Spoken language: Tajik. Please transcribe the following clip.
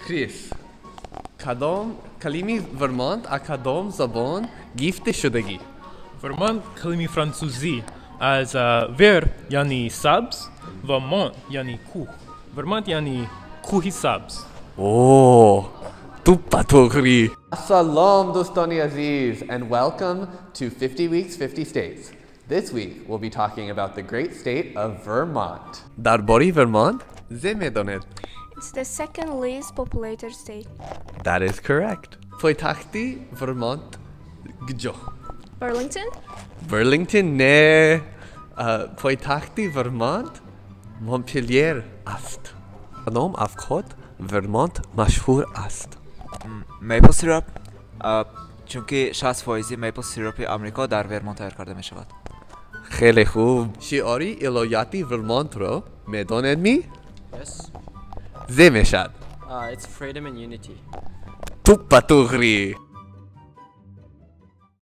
Крис, кадом калими Вермонт а кадом забон гифта шудагӣ? Вермонт калими франсузӣ аз vert яъни сабз ва mont яъни кӯҳ. Вермонт яъни кӯҳи сабз. О, туппа туғри. Салом, дӯстони азиз, and welcome to 50 Weeks, 50 States. This week, we'll be talking about the great state of Vermont. Дар бораи Vermont зе медонед? It's the second least populated state. That is correct. Пойтахти Vermont куҷо? Burlington? Burlington не. Пойтахти Vermont Montpelier аст. Кадом авқот Vermont машҳур аст? Maple syrup, чунки 60 фоизи maple syrup и Амрико дар Вермонт тайёр карда мешавад. Хеле хуб. Шиори иёлати Вермонтро медонед ми? Yes. Зе мешад? It's freedom and unity. Туппа туғри.